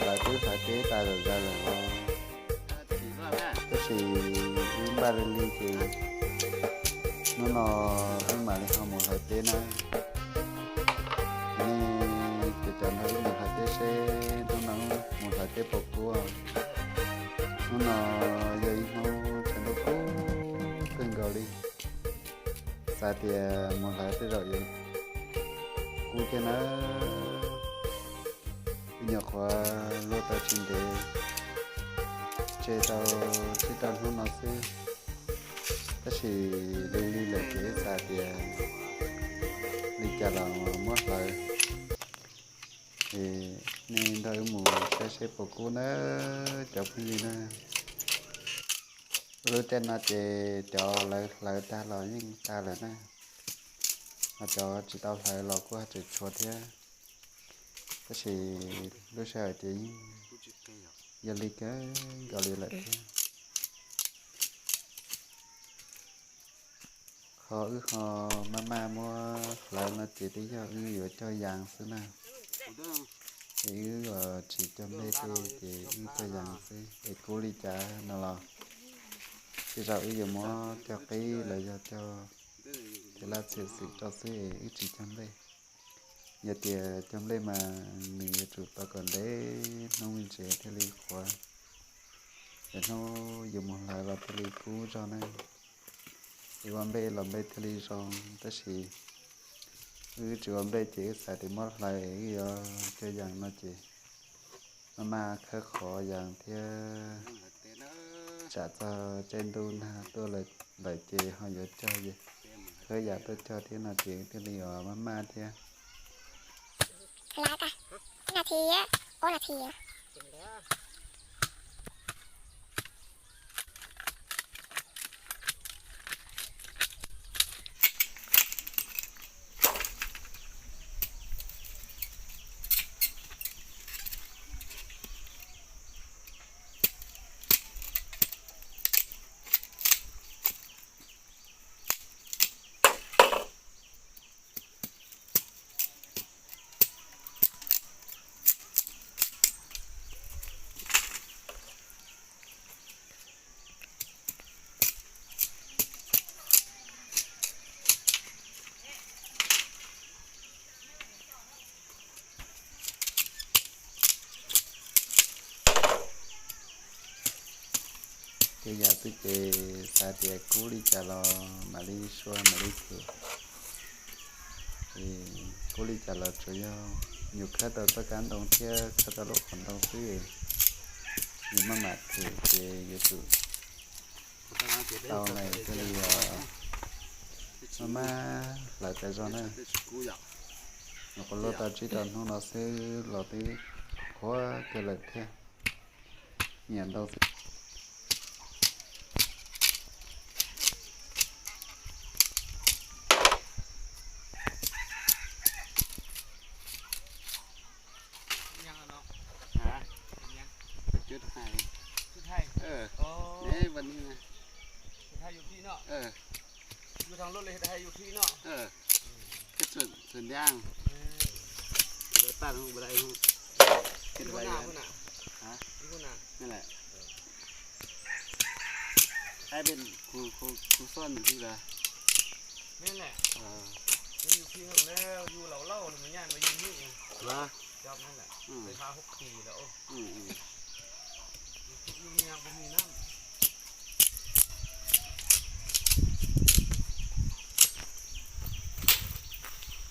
Lawv twb hlawv teb tas zom zaws lawm os. Tab sis wb npaj li li ces hnub no wb mam li ho mus hlawv teb na. Nej ces cov nrog wb mus hlawv teb seb hnub no mus hlawv teb puas kub. Hnub no yog ib hnub tshav ntuj kub kawg nkaus li. Xav tias mus hlawv tej zaum yuav kub thiab nawb. Wb nyuam qhuav luaj tau tsis ntev, tseg tau tsib rau hnub no xwb, tab sis li li lawm ces wb xav tias li cas los muab hlawv. Es nej nrog wb mus saib seb puas kub nawb cov phooj ywg na. Lub caij no ces cov lawv hlawv tag los yeej tag lawm na, ho cov tsis tau hlawv los kuj tseem tshuav thiab. Tab sis lub sij hawm ces yeej yog li kawg nkaus li lawm thiab. Qhov wb ho maj maj muab hlawv no ces twb yog wb yuav cog yas xwb na. Es wb tsis cog nplej tej ces wb cog yas xwb es kub li cas no los tej zaum wb yuav muab cog qib los yog cog txiv laj txiv xwm rau xwb es wb tsis cog nplej. Yog tias cog nplej mas nws yuav tsum tau kom ntev hnub me ntsis thiaj li qhuav, es hnub yuav mus hlawv los thiaj li kub zog na. Es ua nplej los nplej thiaj li zoo, tab sis wb tsis ua nplej ces wb xav tias muab hlawv es wb yuav cog yas no ces maj maj khawb qhov yas thiab tsam txog caij ntuj nag tuaj lawm ces ho yuav cog, khawb yas tuaj cog thiab no ces thiaj li maj maj thiab. Ib nas this, ob nas this. Ces yam twg ces xav tias kub li cas los mam li sua mam li them. Kub li cas los tsuas yog yus khawb tau txoj kab ntoo thiab khawb tau lub qhov ntoo xwb, yus maj mam them ces yuav tsum tau na thiaj li maj maj hlawv tas zog na. Nyuam qhuav luaj tau tsib rau hnub no xwb los twb qhuav kawg lawm thiab. Nyiam ntau xwb. Hả? Chút hai. Chút hai. Ờ. Ồ. Đấy, vẫn như này. Chút hai vô thị nọ. Ờ. Vô thằng Lốt lên hai vô thị nọ. Ờ. Cái Xuân, Xuân Giang. Bữa tan không, bữa đây không. Cái bữa nào, bữa nào? Hả? Bữa nào? Nên là. Hai bên khu, khu, khu Xuân thì là. Nên là. Ờ. Cái vô thị không, nó vô lâu lâu rồi mà nhai mà vô thị. Hả? Cọp no lawm, peb hab hub kis lawm.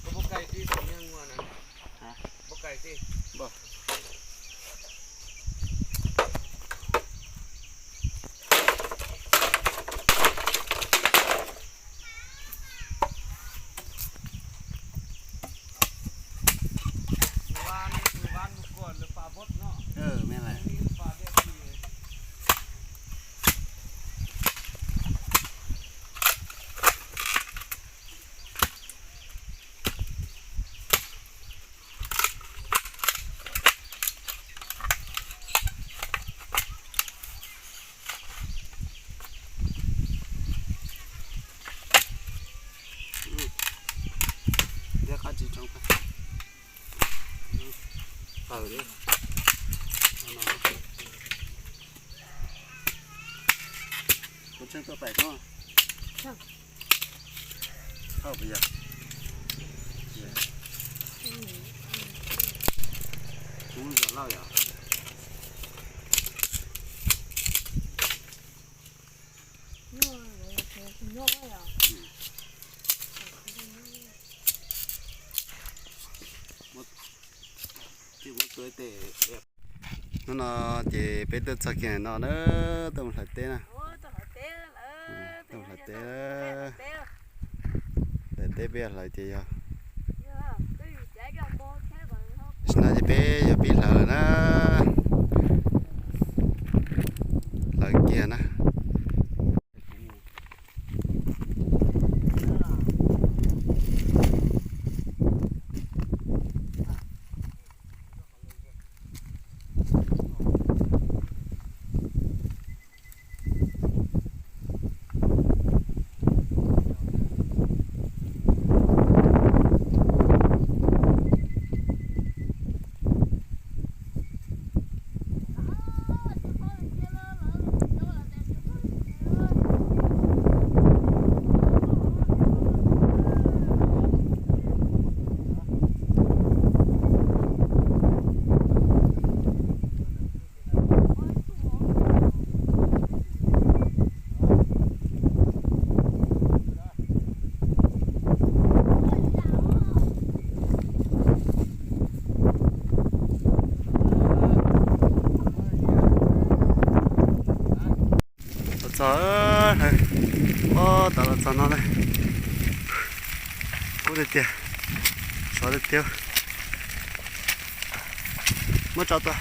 Koj puas kais tij thaum niag ua na? Puas kais tij? Hnub no ces peb tuaj txog kiag no na, tuaj mus hlais teb na. Tuaj mus hlais teb, hlais teb peb hlais ces yog, no ces peb yog pib hlawv lawm na. Hlawv kiag na. Los txog, ua tas los txog no na. Kub tiag tiag, sov tiag tiag. Muab tso tuaj.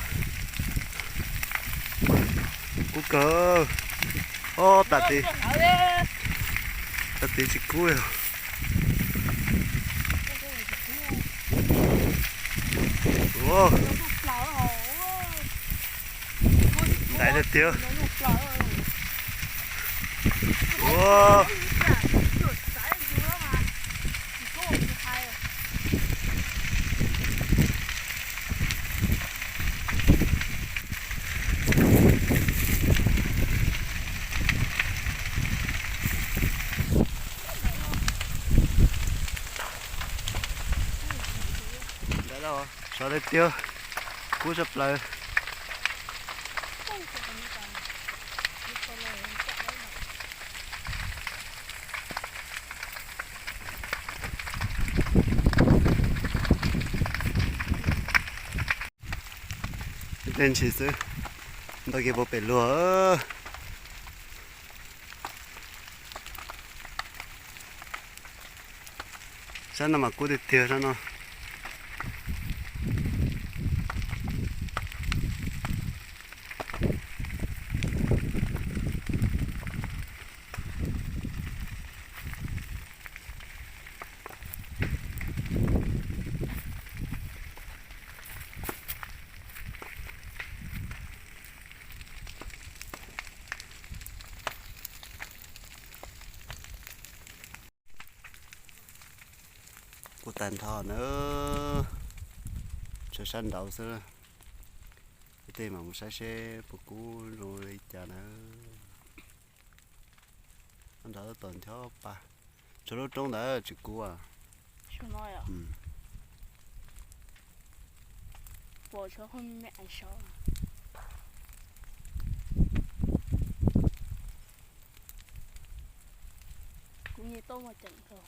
Kub kawg. Ob, tas tid, tas tid tsis kub li. Ntaiv tiag tiag. Sov tiag tiag, kub tshaj plaws. Tej ntsis xwb, nto kiag puag pem luag. Sab no mas kub tiag tiag sab no. Kub tag nrho na, tshuav sab nraud xwb. Ib teg mam mus saib seb puas kub zoo li cas na. Sab nraud tab tom ncho pa, tshuav lub roob ntawd tsis kub. Kuv nyiam tau mas ceem kawg.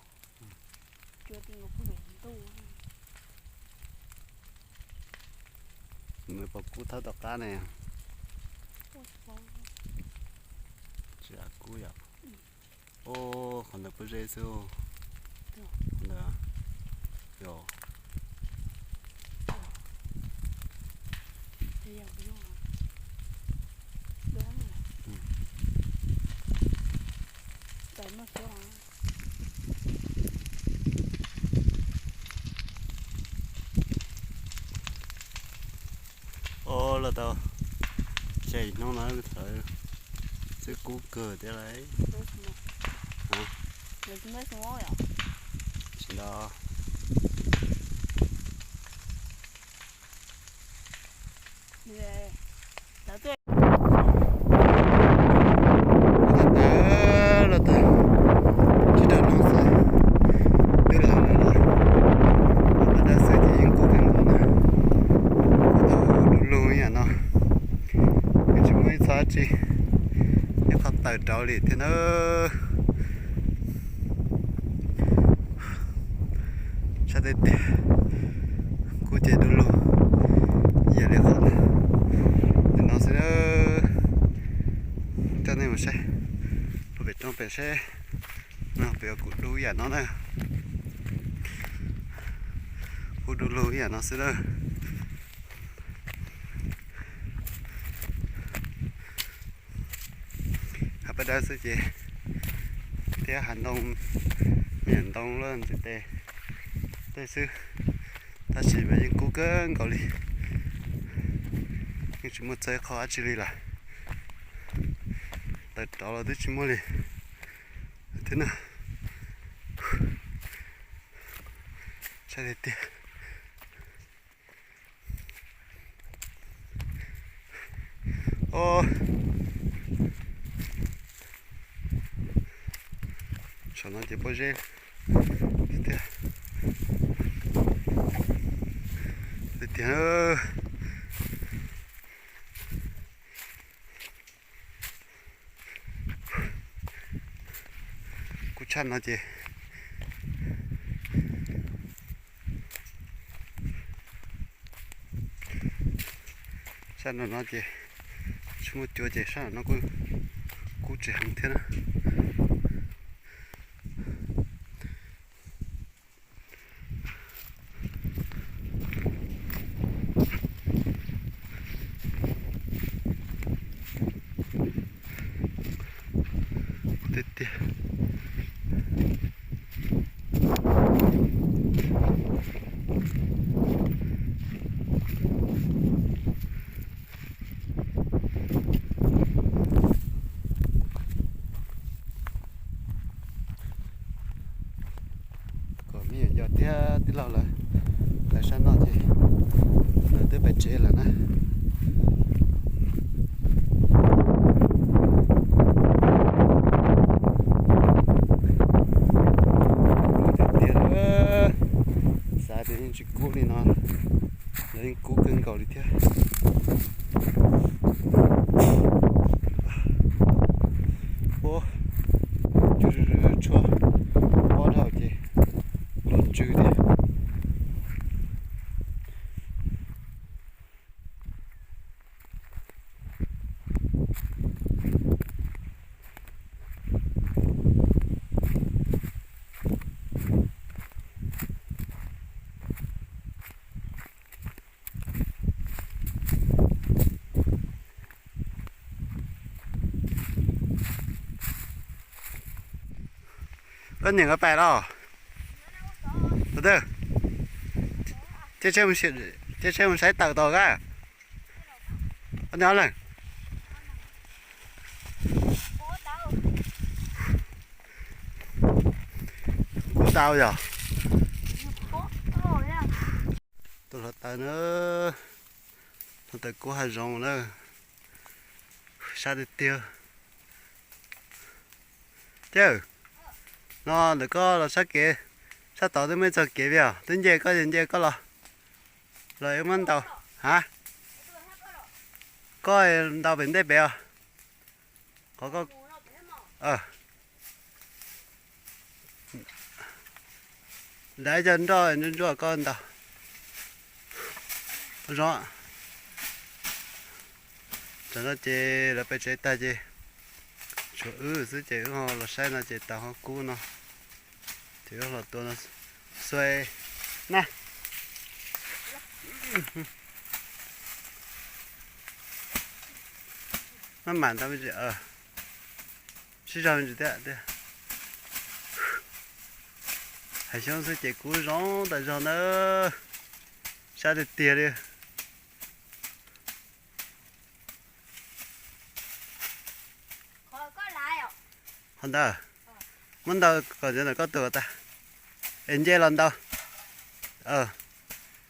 Nws puas kub thawb tom qab ne? Tsis kub yom. Qhov ntawd pob zeb xwb. Qhov ntawd yog. Os, los tau, ces hnub no txawm kub kawg thiab lauj. Tsis ntau. Ua tas tas, Tsis, ib qho tawm rau li thiab na. Sab tiag tiag, kub ces du lug ib yam li qhov no xwb na. Coj nej mus saib puag pem roob pem seb no puas yog kub dub ib yam no na. Kub du lug ib yam no xwb na. Hav paj dawb xwb ces thiab hav ntoo, me nyuam ntoo loj ntxiv tes tej xwb, tab sis mas yeej kub kawg nkaus li. Yeej tsis muaj txawj qhov dab tsi li lawm. Tawm rov los twb tsis muaj li thiab na. Saib tiag tiag. Saum no ces pob zeb tiag tiag. Kub tshaj no ces, sab no no ces tsis muaj cua ces sab no kuj kub tsis heev thiab na. Tiag tiag. Kom me nyuam yaus thiab tij laug lawv tawm sab no ces lawv twb pais tsev lawm na. Tiag tiag, xav tias yeej tsis kub li no, lawv yeej kub kawg nkaus li thiab. Ub, tshuab pob dhau ces loj ntsws thiab. Koj niam nkawd pais los? Tus twg? Cia tsheb mus saib tawm tau koj. Ob leeg. Kub tau yog. Tus hluav taws na, hluav taws kub hav zoov na. Sab tiag tiag. Cawj, no ntawm koj los sab kev, sab tod twb muaj ib txoj kev vim os, twb nce koj ces nce koj los, los wb muab ntaus. Ha, koj ntaus pem ntej pem os. Qhov koj dav cov nroj ntsuab ntsuab koj ntaus. Zoo. Tam no ces lawv pais tsev tag ces tshuav wb xwb ces wb ho los saib no ces tau ho kub no. Ces wb los tua no xwb na. Maj mam ntau me ntsis, sib zog me ntsis thiab tiag. Hav xyoob xwb ces kub zoo tas zog ntawd, sab tiag tiag li. Qhov ntawd, muab ntaus kom ntawm koj tuag tas, es nce los ntaus.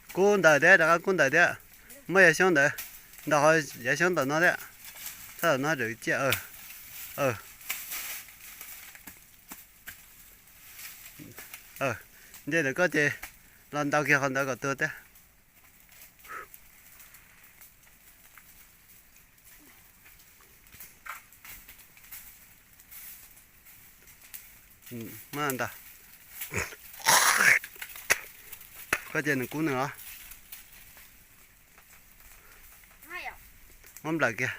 Kub ntawm thiab, rov qab kub ntawm thiab. Muab yav xyoob ntawd, ntaus qhov yav xyoob tom no thiab. Txhob tom no, rau ciaj. Nce ntawm koj ces los ntaus kiag qhov ntawd kom tuag thiab. Muab ntag. Koj cia nws kub nws os. Muab nplawm kiag.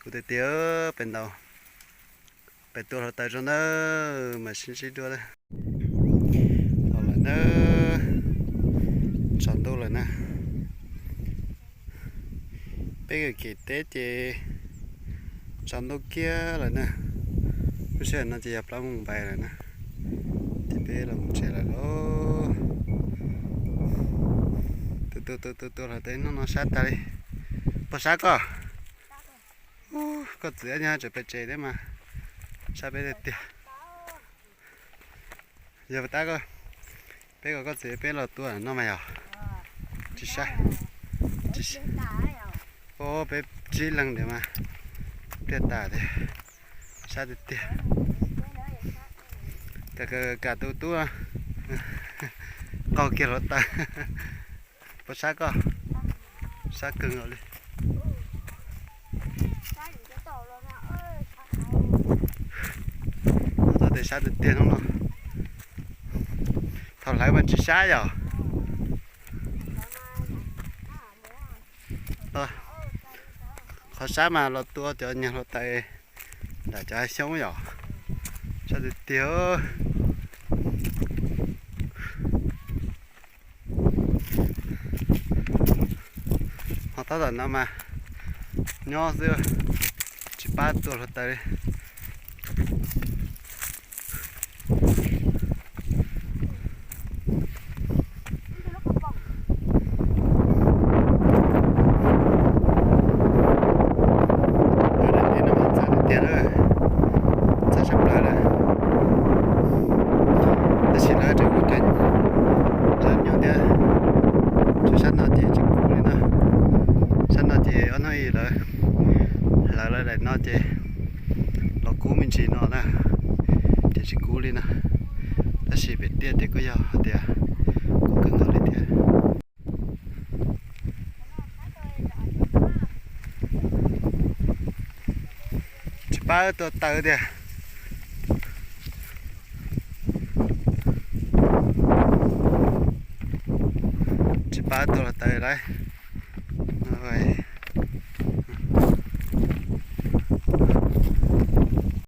Kuv tiag tiag, pem ntaus, pem tua hluav taws rau ntawd mas sib ntsib dua. Tau lawm na, tsaus ntuj lawm na. Peb kev teb ces tsaus ntuj kiag lawm na. Lub sij hawm no ces yog plaub moos pais lawm na, ces peb los mus tsev lawm lauj. Tus tus tus tus tus hluav taws hnub no sab tag li. Puas sab koj? Koj txiv nyob tseem pem tsev thiab mas sab peb tiag tiag. Yog tab, peb kom koj txiv peb los tua no mas yog tsis sab. Peb tsib leeg ntawd mas pliag tas tiag, sab tiag tiag. Kam kam tus tub qaug kiag hluav taws. Puas sab koj? Sab kawg nkaus li. Tau tias sab tiag tiag no. Thaum hlawv mas tsis sab yom. Qhov sab mas los tua cov nyuag hluav taws nram cov hav xyoob yom. Sab tiag tiag. Ho tab tom no mas nyob xwb, tsis pab tua hluav taws li. Tiag, txawv tshaj plaws lawm. Tab sis lawv tseem kuj cov nyuj thiab. Tsuas sab no ces tsis kub li no. Sab no ces ob hnub ib lawv hlawv lawv daim no ces los kub me ntsis no na, ces tsis kub li no. Tab sis pem tiaj ces kuj yog hais tias kub kawg nkaus li thiab. Tsis pab tua taws tiag. Tsis pab tua hluav taws lawm.